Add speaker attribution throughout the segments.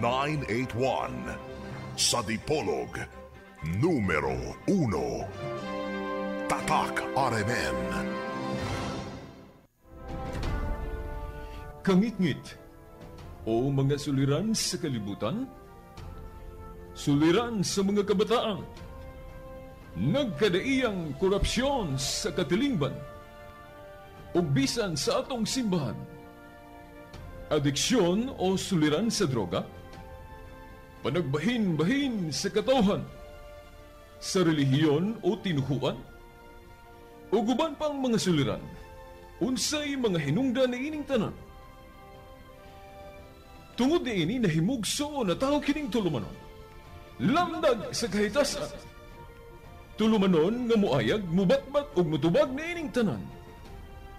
Speaker 1: 981. Sa Dipolog, numero 1. Tatak RMN.
Speaker 2: Kangitngit o mga suliran sa kalibutan, suliran sa mga kabataan, nagkadaiyang korupsyon sa katilingban, ug bisan sa atong simbahan, adiksyon o suliran sa droga, panagbahin-bahin sa katawhan, sa relihiyon o tinuhuan, ug uban pang mga suliran, unsay mga hinungdan niining tanan. Tungod niini nahimugso na tawo kining tulumanon. Lamdag sa kahitasan. Tulumanon nga muayag, mubatbat ug mutubag niining tanan.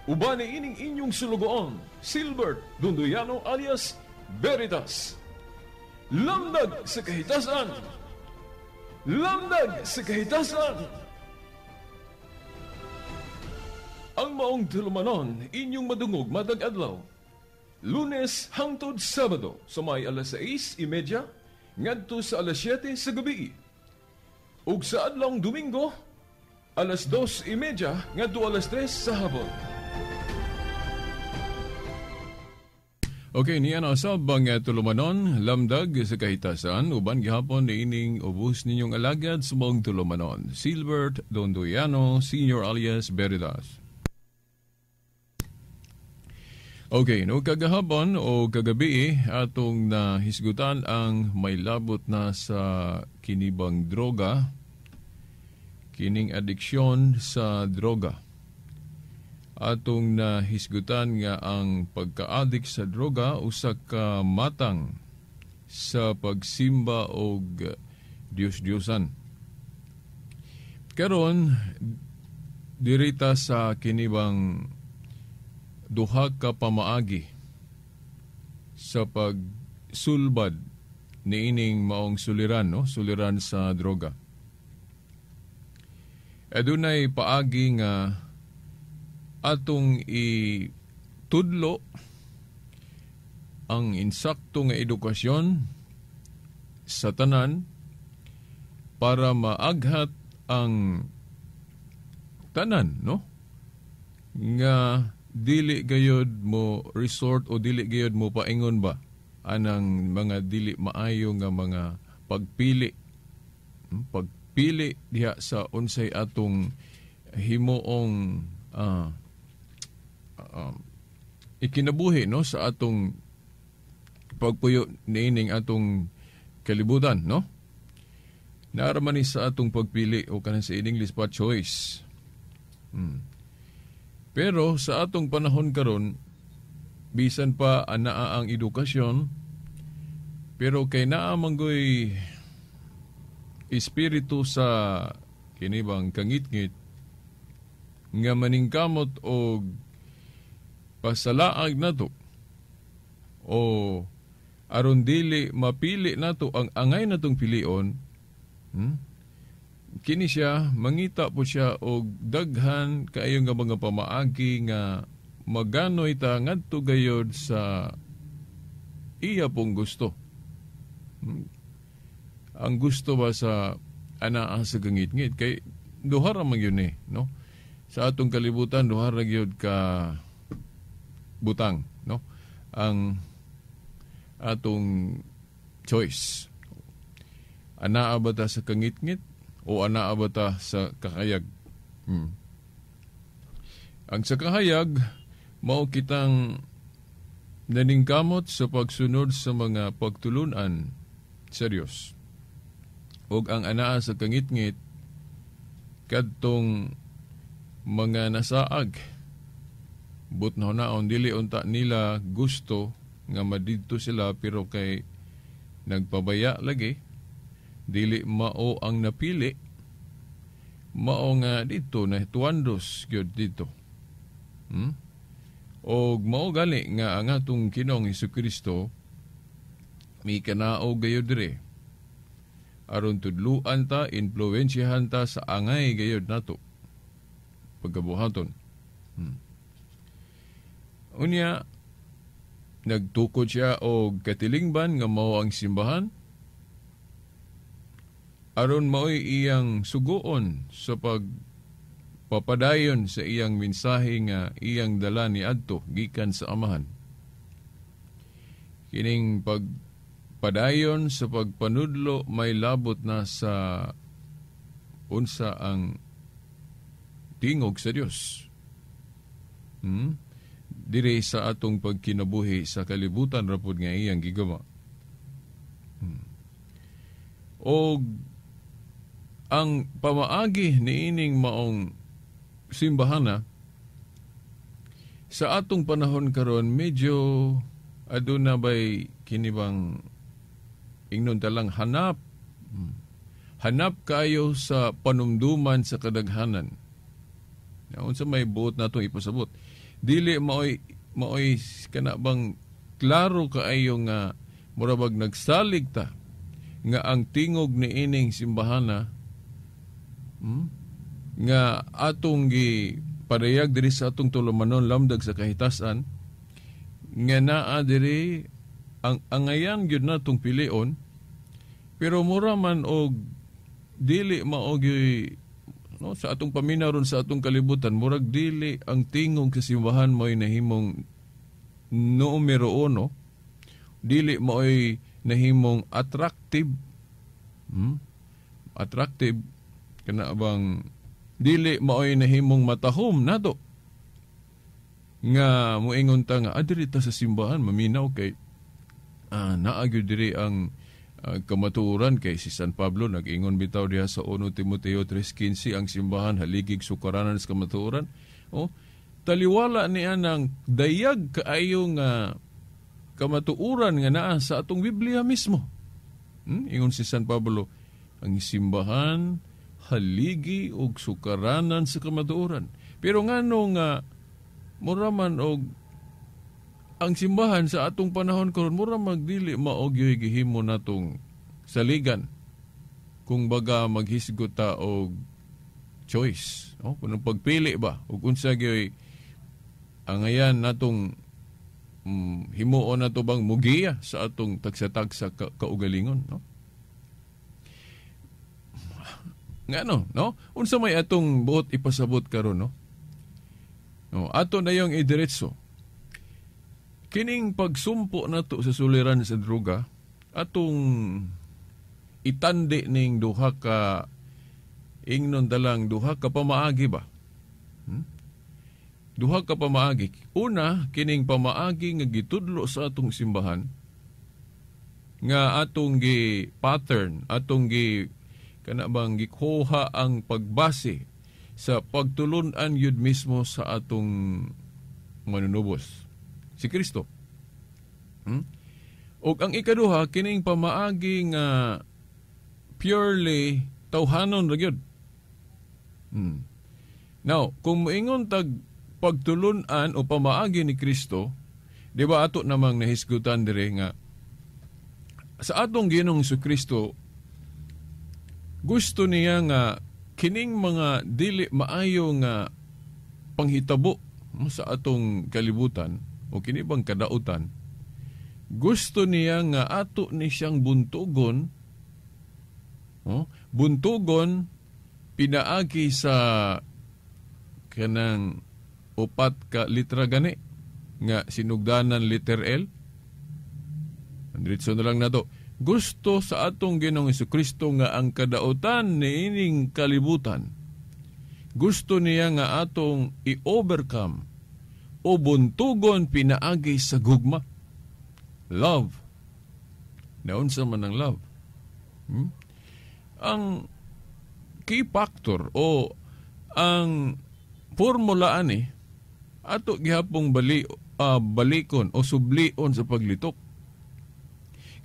Speaker 2: Uban niining inyong sulugoon, Silbert Dondoyano alias Veritas. Lamdag sa kahitasan. Lamdag sa kahitasan. Ang maong tulumanon inyong madungog matag adlaw. Lunes hangtod Sabado sa may alas 6:30 ngadto sa alas 7 sa gabi. Ug sa adlawng Domingo alas 2:30 ngadto alas 3 sa hapon. Okay, niya na usab ang tulumanon, lamdag sa kahitasan, uban gihapon niining ubos ninyong alagad sa maong tulumanon. Silbert Dondoyano, Senior alias Veritas. Okay, no kagahapon o kagabi atong nahisgutan ang may labot na sa kinibang droga, kining adiksyon sa droga. Atong nahisgutan nga ang pagka-adik sa droga usa ka matang sa pagsimba og Dios-Diosan. Karon dirita sa kinibang duha ka pamaagi sa pagsulbad niining maong suliran, no? Suliran sa droga. Adunay paagi nga atong itudlo ang insakto nga edukasyon sa tanan para maaghat ang tanan, no? Nga dili gayod mo resort o dili gayod mo paingon ba anang mga dili maayo nga mga pagpili. Pagpili diha sa unsay atong himuong ikinabuhi, no, sa atong pagpuyo niining atong kalibutan, no? Naaraman ni sa atong pagpili o kanan sa in English pa choice. Pero sa atong panahon karon, bisan pa anaa ang edukasyon, pero kay naa manggoy espiritu sa kinibang kangitngit nga maningkamot og pasalaag nato o aron dili mapili nato ang angay natong pilion, kini siya mangita po siya og daghan kaayo nga mga pamaagi nga maganoy ta ngadto gayod sa iya pong gusto. Ang gusto ba sa anaa sa gangitngit kay duha ra man gyud ni, no? Sa atong kalibutan duha ra gyud ka butang, no? Ang atong choice. Anaa ba ta sa kangitngit o anaa ba ta sa kakayag? Ang sa kahayag, mao kitang naningkamot sa pagsunod sa mga pagtulunan sa Dios. Og ang anaa sa kangitngit, kadtong mga nasaag, but na hunaon, dili unta nila gusto nga madidto sila, pero kay nagpabaya lagi, dili mao ang napili, mao nga dito na tuwandos gyud dito. Og mao gali nga ang atong Ginoong Hesukristo mikanaog gayud dire aron tudluan ta, influensyahan ta sa angay gayud nato pagkabuhaton. Unya Nagtukod siya og katilingban nga mao ang simbahan aron maoy iyang suguon sa pagpapadayon sa iyang mensahe nga iyang dala ni adto gikan sa Amahan. Kining pagpadayon sa pagpanudlo may labot na sa unsa ang tingog sa Dios. Diri sa atong pagkinabuhi sa kalibutan rapod nga iyang gigama. Og ang pamaagi niining maong simbahana sa atong panahon karon, medyo aduna bay kini bang ingnon talang hanap hanap kayo sa panumduman sa kadaghanan. Unsa may buot natong ipasabot, dili maoy maoy kana bang klaro kaayo nga mura bag nagsalig ta nga ang tingog niining simbahana nga atong gi padayag diri sa atong tulumanon Lamdag sa Kahitasan nga naa diri ang angayan gyud natong pilion, pero mura man og dili mao gyud, no, sa atong paminaw ron sa atong kalibutan, murag dili ang tingog sa simbahan mo'y nahimong numero uno, dili mo'y nahimong attractive. Attractive kana bang dili maoy nahimong matahom nato nga moingon ta nga adiri ta sa simbahan maminaw kay naa gyud diri ang kamatuoran, kay si San Pablo nag-ingon bitaw diha sa 1 Timoteo 3:15, ang simbahan haligig sukaranan sa kamatuoran. Oh, taliwala niya ng dayag kaayo nga kamatuoran nga naa sa atong Biblia mismo. Ingon si San Pablo, ang simbahan haligi og sukaranan sa kamatuoran. Pero ngano nga mura man og ang simbahan sa atong panahon karon mura magdili mao gyud gihimo natong saligan kung baga maghisgot ta og choice, no? Kung pagpili ba og unsa gyud angayan natong himuon nato bang mugiya sa atong tagsa-tagsa kaugalingon, no? Ngano, no? Unsa may atong buot ipasabot karon, no? No, ato na yung idiretso. Kining pagsumpo nato sa suliran sa droga, atong itandi ning duha ka ingnon dalang duha ka pamaagi ba? Duha ka pamaagi. Una, kining pamaagi nga gitudlo sa atong simbahan nga atong gi pattern, atong gi kana bang gikuha ang pagbase sa pagtulun-an yun mismo sa atong manunubos, si Kristo. Og ang ikaduha, kining pamaagi nga purely tawhanon ra gyud. Now, kung moingon tag pagtulun-an o pamaagi ni Kristo, di ba ato namang nahisgutan dire nga sa atong Ginoong Kristo gusto niya nga kining mga dili maayo nga panghitabo sa atong kalibutan o kini bang kadautan, gusto niya nga ato ni siyang buntugon, oh, buntugon pinaagi sa kanang 4 ka litra gani nga sinugdanan letter L. Diretso na lang nato. Gusto sa atong Ginoong Hesukristo nga ang kadautan niining kalibutan, gusto niya nga atong i-overcome o buntugon pinaagi sa gugma. Love. Naunsa man ang love? Ang key factor o ang formula ani ato gihapong balikon o sublion sa paglitok.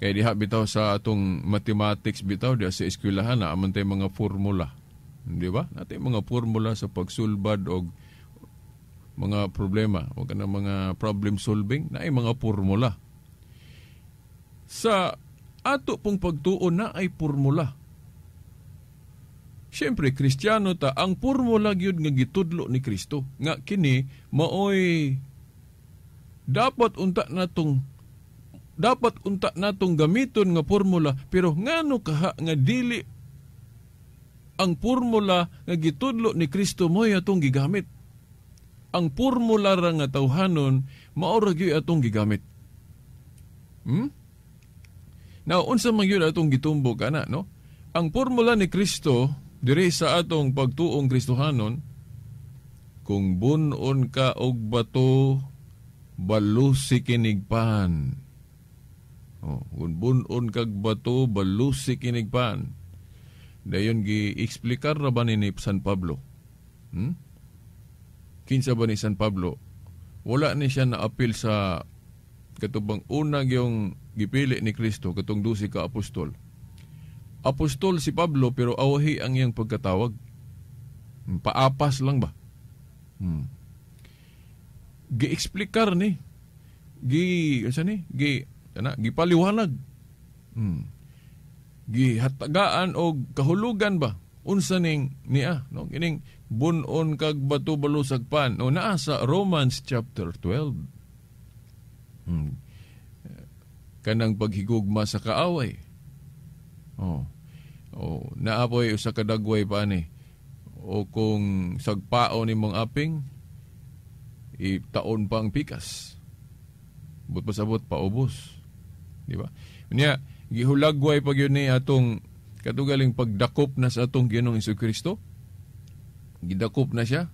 Speaker 2: Kaya diha bitaw sa atong mathematics bitaw diha sa eskwelahan na aman tay mga formula. Di ba? Natay mga formula sa pagsulbad og mga problema o kanang mga problem solving na ay mga formula. Sa ato pong pagtuo na ay formula. Siyempre, Kristiyano ta, ang formula gyud nga gitudlo ni Kristo nga kini maoy dapat unta natong dapat unta natong gamiton nga formula, pero ngano kaha nga dili ang formula nga gitudlo ni Kristo mo'y atong gigamit? Ang formula ra nga tawhanon mao ra gyud atong gigamit. Now, unsa man gyud atong gitumbok ana, no? Ang formula ni Kristo diri sa atong pagtuong Kristohanon, kung bun-on ka og bato, balusi kinigpan. Oh, kung bun-on kag bato, balusi kinigpan. Dayon gi-explikar ra ba ni San Pablo? Kinsa ba ni San Pablo? Wala ni siya naapil sa katubang unang yung gipili ni Kristo, katong 12 ka apostol. Apostol si Pablo pero awahi ang iyang pagkatawag. Paapas lang ba? Gi-explikar ni. Gi, ano ni? Gi, ana, gipaliwanag. Gihatagaan og kahulugan ba? Unsa ning niya, no? Kining bun-on kag bato balusagpan. O naa sa Romans chapter 12. Kanang paghigugma sa kaaway. Oh. Oh, naapoy usa ka dagway pa ani. O kung sagpao nimong aping, itaon pa ang pikas. But pasabot paubos. Di ba? Unya, gihulagway pag yun ni atong katugaling pagdakop na sa atong Ginoong Hesukristo. Gidakop na siya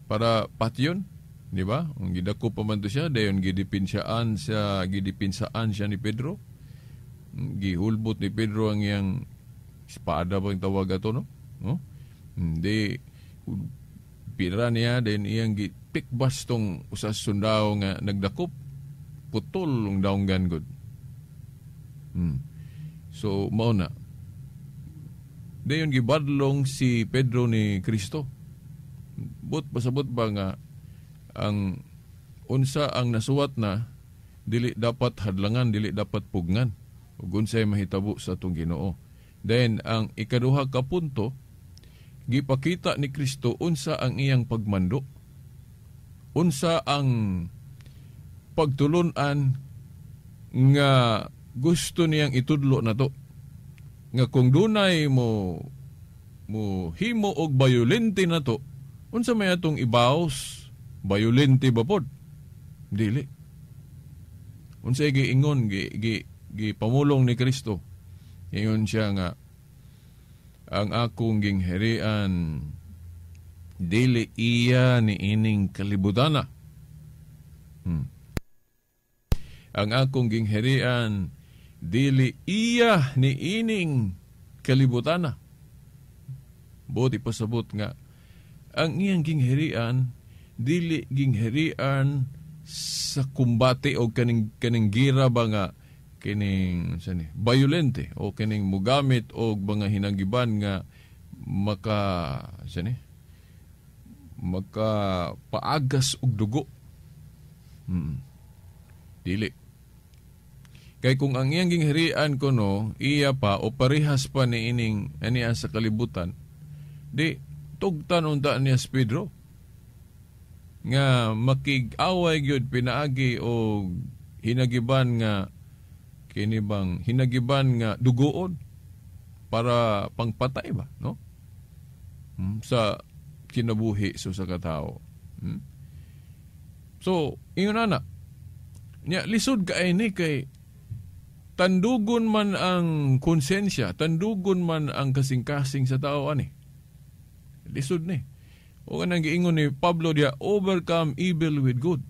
Speaker 2: para patyon, di ba? Ang gidakop pa man to siya, dayon gidipinsaan siya ni Pedro. Gihulbot ni Pedro ang iyang espada bang tawag ato, no? No? Hindi pira niya, dayon iyang gitikbas tong usas sundao nga nagdakop, putol ang daonggan gud. So mao na. Dayon gibadlong si Pedro ni Kristo. But pasabot ba nga ang unsa ang nasuwat na dili dapat hadlangan, dili dapat pugngan ug unsay mahitabo sa atong Ginoo. Then ang ikaduha ka punto, gipakita ni Kristo unsa ang iyang pagmando, unsa ang pagtulun-an nga gusto niyang itudlo nato. Nga kung dunay mo himo og bayolente nato, unsa may atong ibaos? Bayolente ba pod? Dili. Unsay giingon gipamulong ni Kristo? Ingon siya nga ang akong gingharian dili iya ni ining kalibutana. Ang akong gingharian dili iya ni ining kalibutana. Buti pasabot nga ang iyang gingharian dili gingharian sa kumbate o kaning gira ba nga kining sani violente o kining mugamit og mga hinagiban nga maka sani maka paagas og dugo. Dili. Kay kung ang iyang gingharian kuno iya pa o parehas pa ni ining aniya sa kalibutan, di tugtan unta niya si Pedro nga makig-away gyud pinaagi og hinagiban nga kini bang hinagiban nga dugoon para pangpatay ba, no? Sa kinabuhi so sa katao. So ingon ana nya lisod kay ni kay tandugon man ang konsensya, tandugon man ang kasing-kasing sa tao ani. Lisod ni. O kanang giingon ni Pablo diya, overcome evil with good.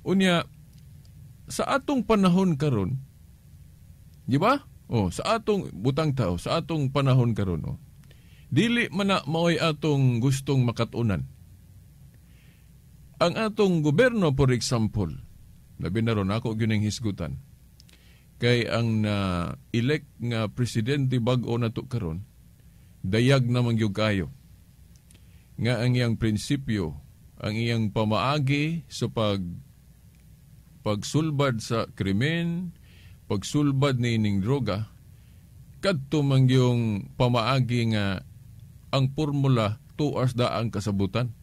Speaker 2: Unya sa atong panahon karon, di ba? Oh, sa atong butang tao, sa atong panahon karon, oh. Dili man na maoy atong gustong makat-unan. Ang atong gobyerno, for example, labi na ron ako gyud ning hisgutan. Kay ang na-elect nga presidente bag-o nato karon, dayag naman gyud kayo nga ang iyang prinsipyo, ang iyang pamaagi sa pagsulbad sa krimen, pagsulbad ni ining droga, kadto man yung pamaagi nga ang formula tuas daang kasabutan.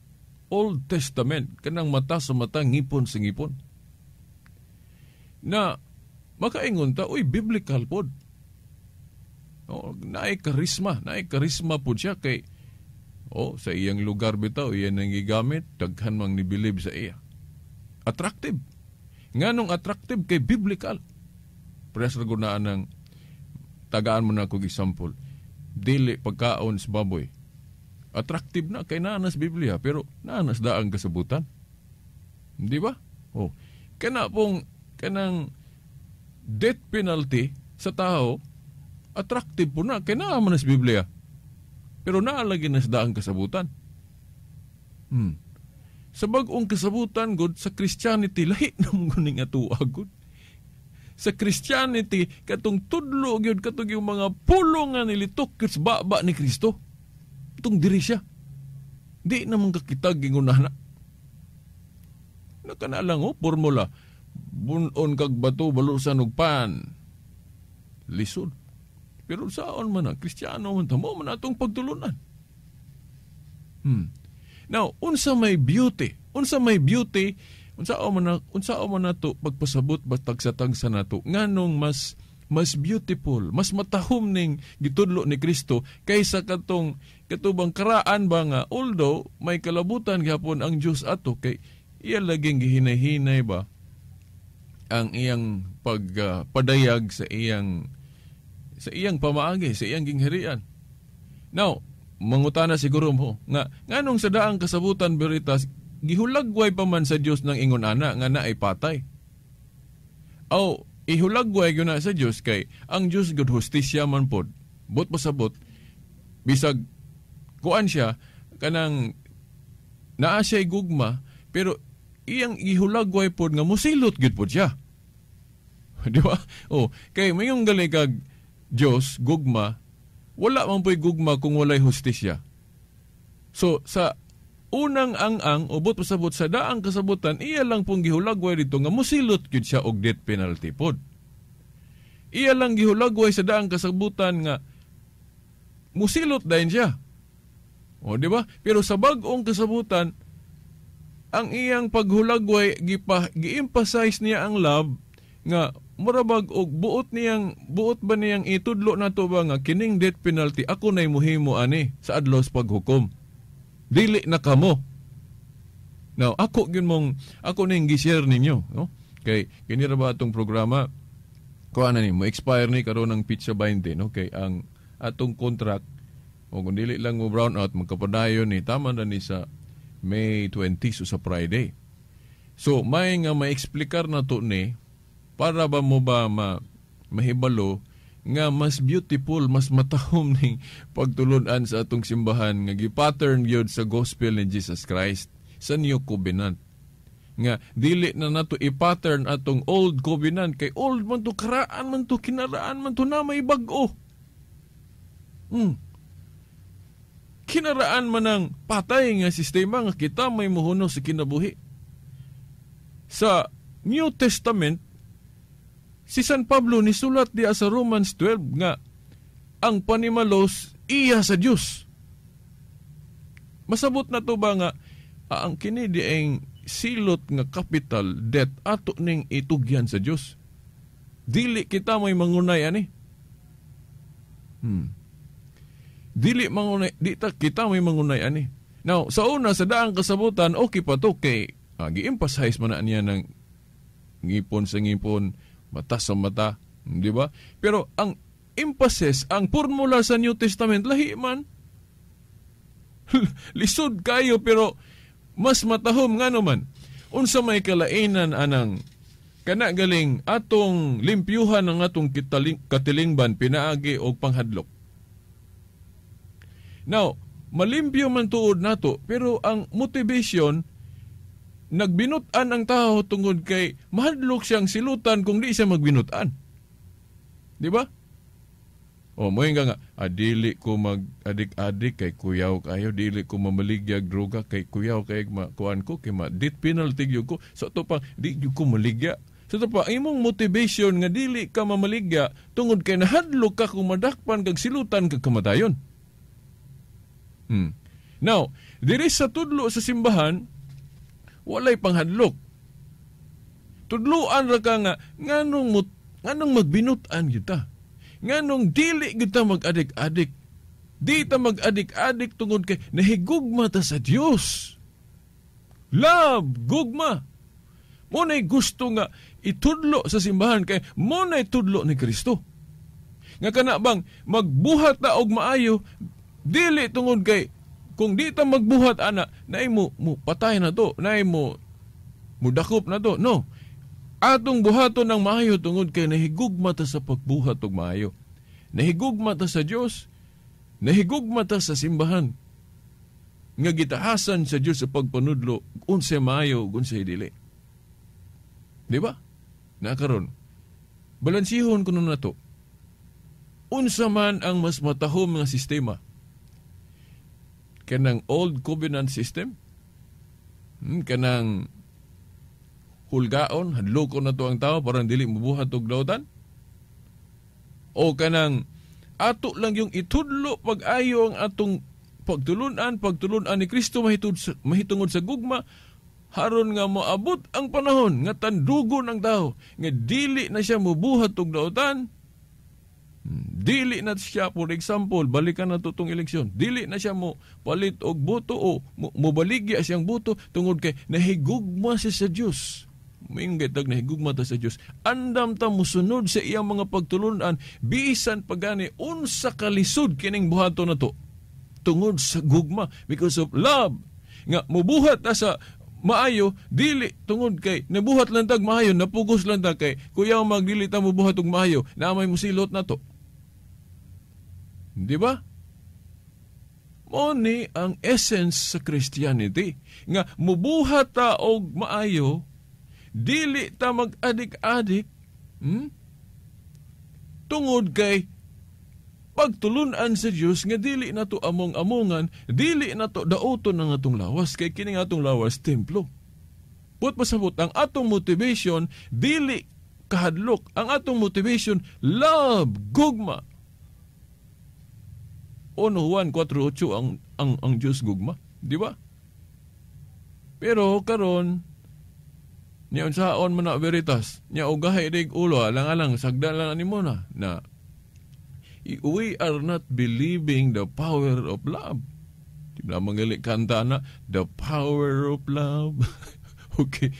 Speaker 2: Old Testament, kanang mata sa mata, ngipon sa ngipon. Na makaingon ta, uy, biblical pod. Oh, naay karisma pod siya kay oh, sa iyang lugar bitaw iya nang gigamit, daghan mang nibilib sa iya. Attractive. Nganong attractive kay biblical. Press ra gud na anang tagaan mo na kog example. Dili pagkaon sa baboy. Attractive na kay naa nas Biblia pero naa nas daang kasabutan. Di ba? Oh, kana pong kanang death penalty sa tao attractive po na kay naa man nas Biblia. Pero naa lagi nas daang kasabutan. Sa bag-ong kasabutan gud sa Christianity lahi na mo ning atoa gud. Sa Christianity katong tudlo gyud katong yung mga pulong nga nilitok sa baba ni Kristo. Itong diri siya. Di naman kakitag gingunah na. Nakana lang oh, formula. Bunon kag bato balusan og pan. Lisod. Pero saon man na, Kristiyano man ta mo man atong pagtulunan. Now, unsa may beauty? Unsa may beauty? Unsa man nato pagpasabot ba tagsa-tagsa nato nganong mas beautiful, mas matahom ning gitudlo ni Kristo kaysa katong katubang karaan ba nga although may kalabutan gihapon ang Dios ato kay iya laging gihinay-hinay ba ang iyang pagpadayag sa iyang pamaagi, sa iyang gingharian. Now, mangutana siguro mo nga nganong sa daang kasabutan Veritas gihulagway pa man sa Dios ng ingon ana nga naay patay. Aw, ihulagway gyud na sa Dios kay ang Dios gud hustisya man pod. Bot pasabot bisag kuan siya kanang naa siya gugma pero iyang ihulagway pod nga mosilot gyud pod siya. Di ba? Oh, kay mayong gali kag Dios gugma, wala man po'y gugma kung walay hustisya. So sa unang ang-ang ubot pasabot sa daang kasabutan, iya lang pong gihulagway dito nga mosilot gyud siya og death penalty pod. Iya lang gihulagway sa daang kasabutan nga mosilot dayon siya. O di ba? Pero sa bag-ong kasabutan, ang iyang paghulagway gi-emphasize niya ang love nga murabag og buot ba niyang itudlo nato ba nga kining death penalty ako nay muhimo ani sa adlaw sa paghukom. Dili na kamo. Now, ako gyud mong ako ning gi-share ninyo, no? Kay kini ra ba atong programa kuan na ni mo expire ni karon ang petsa 20, no? Kay ang atong contract o kung dili lang mo brown out magkapadayon ni tama na ni sa May 20, so sa Friday. So may nga ma-explikar na to ni para ba mo ba mahibalo nga mas beautiful, mas matahom ning pagtulun-an sa atong simbahan nga gi-pattern gyud sa gospel ni Jesus Christ sa New Covenant. Nga dili na nato i-pattern atong Old Covenant kay old man to, karaan man to, kinaraan man to na may bag-o. Kinaraan man ang patay nga sistema nga kita may muhuno sa kinabuhi. Sa New Testament, si San Pablo nisulat diya sa Romans 12 nga ang panimalos iya sa Dios. Masabot na to ba nga ang kini dieng silot nga capital debt ato ning itugyan sa Dios. Dili kita may mangunay ani. Dili mangunay, di ta kita may mangunay ani. Now, sa una sa daang kasabutan okay pa to kay gi-emphasize man na niya ng ngipon sa ngipon, mata sa mata, di ba? Pero ang emphasis, ang formula sa New Testament, lahi man. Lisod kayo pero mas matahom nga naman. Unsa may kalainan anang kana galing atong limpyuhan ang atong katilingban pinaagi og panghadlok. Now, malimpyo man tuod nato pero ang motivation nagbinut-an ang tao tungod kay mahadlok siyang silutan kung di siya magbinut-an. Di ba? O, mo nga dili ko mag-adik-adik kay kuyaw kayo, dili ko mamaligyag droga kay kuyaw kay makuan ko, kay ma-death penalty gyud ko. So, ito pa, di gyud ko maligya. So, ito pa, imong motivation nga dili ka mamaligya tungod kay nahadlok ka kung madakpan kag silutan kag kamatayon. Now, diri sa tudlo sa simbahan, walay panghadlok. Tudluan ra ka nga nganong magbinut-an kita. Nganong dili kita mag-adik-adik. Di ta mag-adik-adik tungod kay nahigugma ta sa Dios. Love, gugma. Mo na'y gusto nga itudlo sa simbahan kay mo na'y tudlo ni Kristo. Nga kana bang magbuhat ta og maayo dili tungod kay kung di ta magbuhat ana naay mo patay na to, naay mo mudakop na to. No. Atong buhaton ang maayo tungod kay nahigugma ta sa pagbuhat og maayo. Nahigugma ta sa Dios, nahigugma ta sa simbahan. Nga gitahasan sa Dios sa pagpanudlo unsay maayo ug unsay dili. Di ba? Nakaron. Balansihon kuno nato. Unsa man ang mas matahom nga sistema? Kanang old covenant system? Kanang hulgaon, hadlokon na to ang tao parang dili mubuhat og dautan? O kanang ato lang yung itudlo pag-ayo ang atong pagtulunan ni Kristo mahitungod sa gugma, haron nga moabot ang panahon nga tandugon ang tao nga dili na siya mubuhat og dautan. Dili na siya, for example, balikan na to tong eleksyon, dili na siya mo palit og boto o mobaligya siyang boto tungod kay nahigugma siya sa Dios. Moingon tag nahigugma ta sa Dios. Andam ta mosunod sa iyang mga pagtulunan bisan pagani unsa ka lisod kining buhaton nato tungod sa gugma, because of love. Nga mobuhat ta sa maayo dili tungod kay nabuhat lang tag maayo, napugos lang ta kay kuyaw magdili ta mobuhat og maayo, na may mosilot nato. Di ba? Mo ni ang essence sa Christianity nga mubuhat ta og maayo, dili ta mag-adik-adik, tungod kay pagtulunan sa Dios nga dili nato among-amongan, dili nato daoton ang atong lawas kay kini nga atong lawas templo. But pasabot ang atong motivation dili kahadlok, ang atong motivation love, gugma. 1 Juan 4:8 ang Dios gugma, di ba? Pero karon niya unsaon man na Veritas, niya ugahay dig ulo, alang-alang sagdan lang nimo na we are not believing the power of love. Di ba mangali kanta na the power of love? Okay.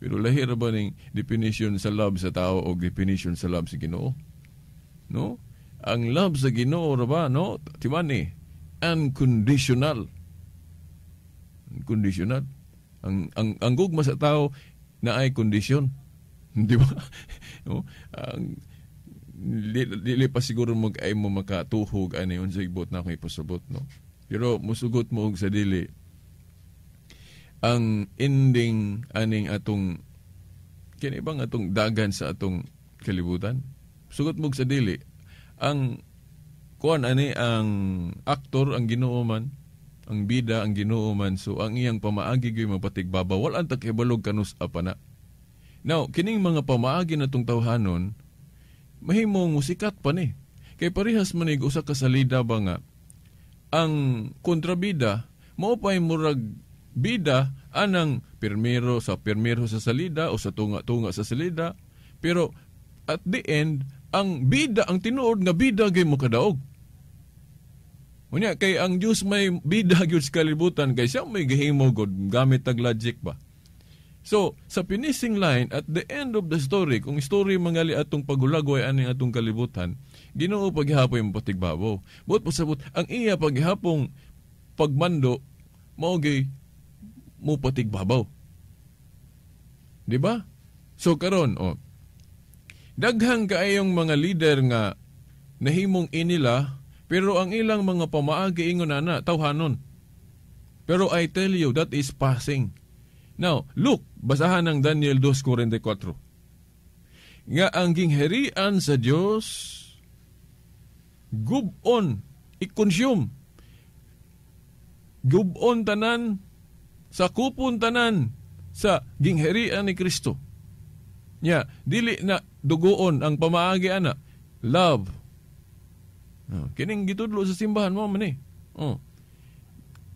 Speaker 2: Pero lahi ra ba ning definition sa love sa tao o definition sa love sa Ginoo? No? Ang love sa Ginoo ra ba, no? Timan ni unconditional. Unconditional. Ang gugma sa tao na ay kondisyon. Di ba? No? Ang dili pa siguro mag ay mo makatuhog ani unsa ibot na akong ipasabot, no? Pero musugot mo og sa dili ang ending aning atong kini bang atong dagan sa atong kalibutan. Sugot mo og sa dili ang kuan ani ang aktor ang Ginoo man, ang bida ang Ginoo man, so ang iyang pamaagi gyud mapatigbaba, wala ang takibalog kanus apa na. Now kining mga pamaagi natong tawhanon mahimong musikat pa ni. Kay parehas man ig usa ka salida ba nga ang kontrabida mao pay murag bida anang pirmero sa salida o sa tunga-tunga sa salida, pero at the end ang bida, ang tinuod nga bida gyud makadaog. Unya kay ang Dios may bida gyud sa kalibutan kay siya may gihimo god gamit tag logic ba. So, sa finishing line, at the end of the story, kung story mangali atong pagulagway aning atong kalibutan, Ginoo paghihapoy mapatigbabaw. Buot pasabot, ang iya paghihapong pagmando, mao gyud mo patigbabaw. Di ba? So karon, oh, daghang kaayong mga leader nga nahimong inila, pero ang ilang mga pamaagi ingon ana, tawhanon. Pero I tell you, that is passing. Now, look, basahan ng Daniel 2:44. Nga ang gingharian sa Dios gubon, i-consume. Gubon tanan, sa kupon tanan sa gingharian ni Kristo. Nya, dili na dugoon ang pamaagi ana, love. Oh, kining gitudlo sa simbahan mo man eh. Oh.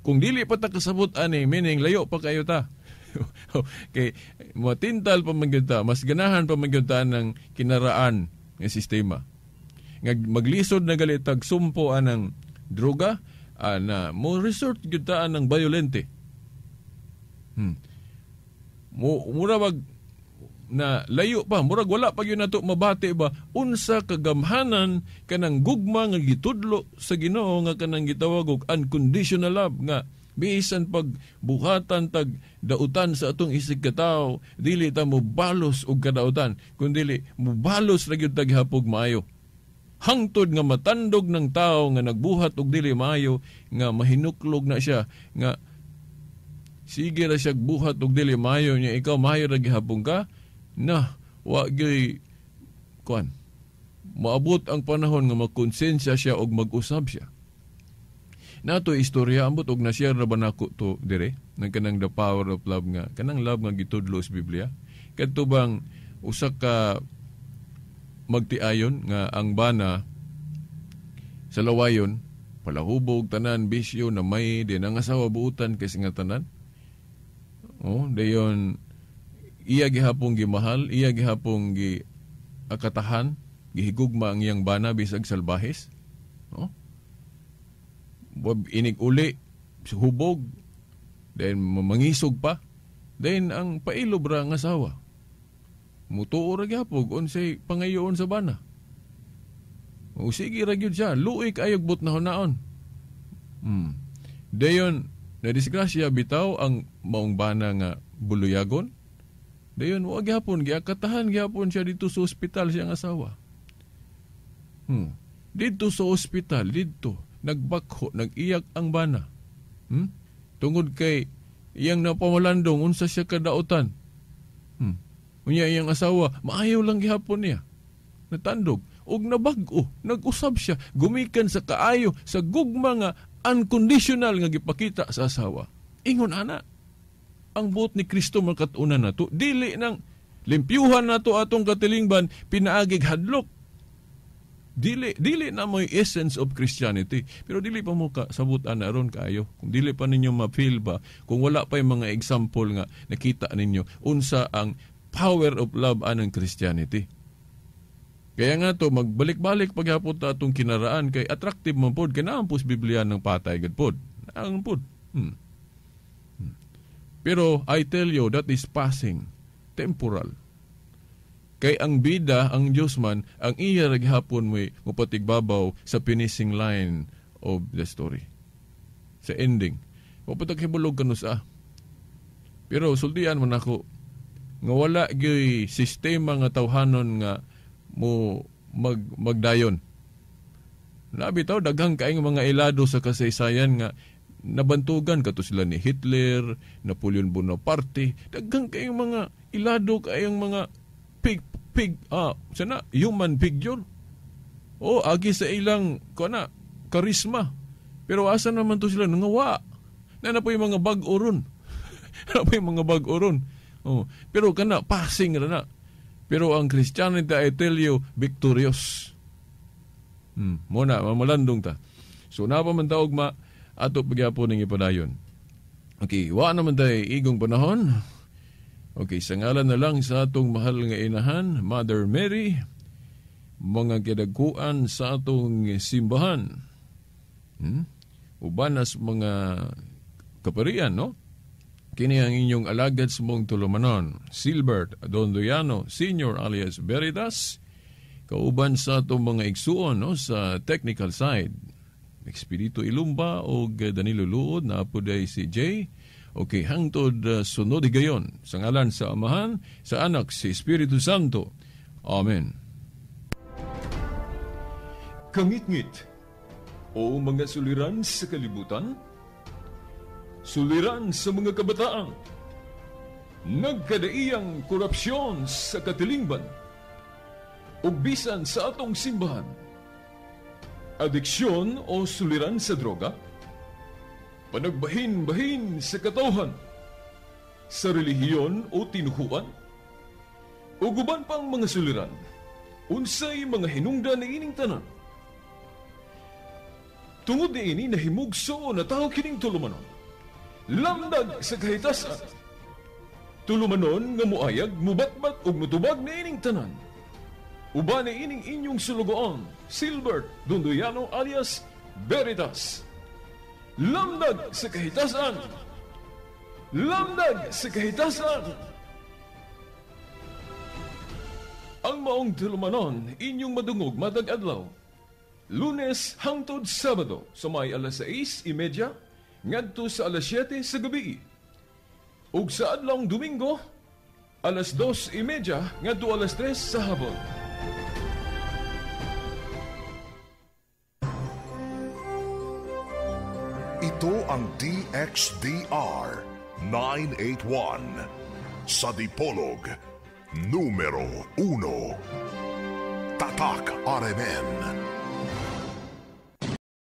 Speaker 2: Kung dili pa ta kasabot ani, meaning layo pa kayo ta. Kay matintal pa man gyud ta, mas ganahan pa man gyud ta ng kinaraan nga sistema. Nga maglisod na gali tag sumpo anang droga, na mo resort gyud ta anang violente. Mura bag na layo pa, murag wala pa gyud nato mabati ba unsa kagamhanan kanang gugma nga gitudlo sa Ginoo nga kanang gitawag og unconditional love nga bisan pag buhatan tag dautan sa atong isig katawo, dili ta mobalos og kadautan, kundili mobalos ra gyud tag hapog maayo. Hangtod nga matandog ng tao nga nagbuhat og dili maayo, nga mahinuklog na siya nga sige ra siya buhat og dili maayo niya, ikaw maayo ra gihapon ka na wa gyud kuan. Moabot ang panahon nga makonsensya siya og mag-usab siya. Nato istorya ambot og na-share na ba nako to dire ng kanang the power of love nga kanang love nga gitudlo sa Biblia. Kadto bang usa ka magtiayon nga ang bana sa lawayon palahubog tanan bisyo na may di nang asawa buutan kay nga tanan. Oh, dayon iya gihapong gimahal, iya gihapong gi akatahan, gihigugma ang iyang bana bisag salbahes. Oh. Inig uli, hubog, then mangisog pa, then ang pailob ra ang asawa. Mutuo ra gyapog unsay pangayoon sa bana. O sige ra gyud siya, luoy kaayog but na hunaon. Dayon na disgrasya bitaw ang maong bana nga buluyagon. Dayon wa gyapon giakatahan gyapon siya dito sa ospital siyang asawa. Dito sa ospital didto nagbakho, nag-iyak ang bana. Tungod kay iyang napamalandong unsa siya kadautan. Unya iyang asawa, maayo lang gihapon niya. Natandog og nabag-o, nag-usab siya, gumikan sa kaayo sa gugma nga unconditional nga gipakita sa asawa. Ingon ana, ang buot ni Kristo makatunan nato, dili nang limpyuhan nato atong katilingban pinaagig hadlok. Dili na mo'y essence of Christianity. Pero dili pa mo kasabutan na ron kaayo. Kung dili pa ninyo ma-feel ba, kung wala pa yung mga example nga nakita ninyo, unsa ang power of love anang Christianity. Kaya nga to, magbalik-balik paghapon ta atong kinaraan kay attractive man pod, kanaang pos Biblia ng patay gud pod. Ang pod. Pero I tell you, that is passing, temporal. Kay ang bida, ang Diyos man, ang iya raghapon mo'y mupatigbabaw sa finishing line of the story. Sa ending. Mapataghibulog kanusa. Pero sultian man ako, nga wala gyoy sistema nga tawhanon nga mo magdayon. Labi taw, daghang kaayong mga ilado sa kasaysayan nga nabantugan kato sila ni Hitler, Napoleon Bonaparte, daghang kaayong mga ilado kaayong mga pig sana human figure. O agi sa ilang kana karisma. Pero asa naman to sila nangawa. Na po yung mga bag-o ron. Na po yung mga bag-o ron. Oh, pero kana passing ra na. Pero ang Christianity, I tell you, victorious. Mo na mamalandong ta. So napa man ta ugma ato pagyapon ning ipadayon. Okay, wa naman tay igong panahon. Okay, sa ngalan na lang sa atong mahal nga inahan, Mother Mary, mga kidagkuan sa atong simbahan. Uban as mga kaparian, no? Kini ang inyong alagad sa mong tulumanon, Silbert Dondoyano, Senior alias Veritas, kauban sa atong mga igsuon, no, sa technical side. Expedito Ilumba o Danilo Luod, na po day si Jay. Okay, hangtod sunod higayon. Sa ngalan sa Amahan, sa Anak, sa Espiritu Santo. Amen.
Speaker 3: Kangitngit o mga suliran sa kalibutan, suliran sa mga kabataan, nagkadaiyang korupsyon sa katilingban, ug bisan sa atong simbahan, adiksyon o suliran sa droga, panagbahin-bahin sa katawhan, sa relihiyon o tinuhuan, ug uban pang mga suliran, unsay mga hinungdan niining tanan. Tungod niini nahimugso na tao kining tulumanon, lamdag sa kahitasan, Tulumanon nga muayag, mubatbat ug mutubag niining tanan. Uban niining inyong sulugoon, Silbert Dondoyano alias Veritas. Lamdag sa kahitasan! Lamdag sa kahitasan! Ang maong tulumanon inyong madungog matag adlaw. Lunes hangtod Sabado sa may alas 6:30 ngadto sa alas 7 sa gabi. Ug sa adlawng Domingo alas 2:30 ngadto alas 3 sa hapon.
Speaker 1: Ito ang DXDR 981 sa Dipolog, numero 1. Tatak RMN.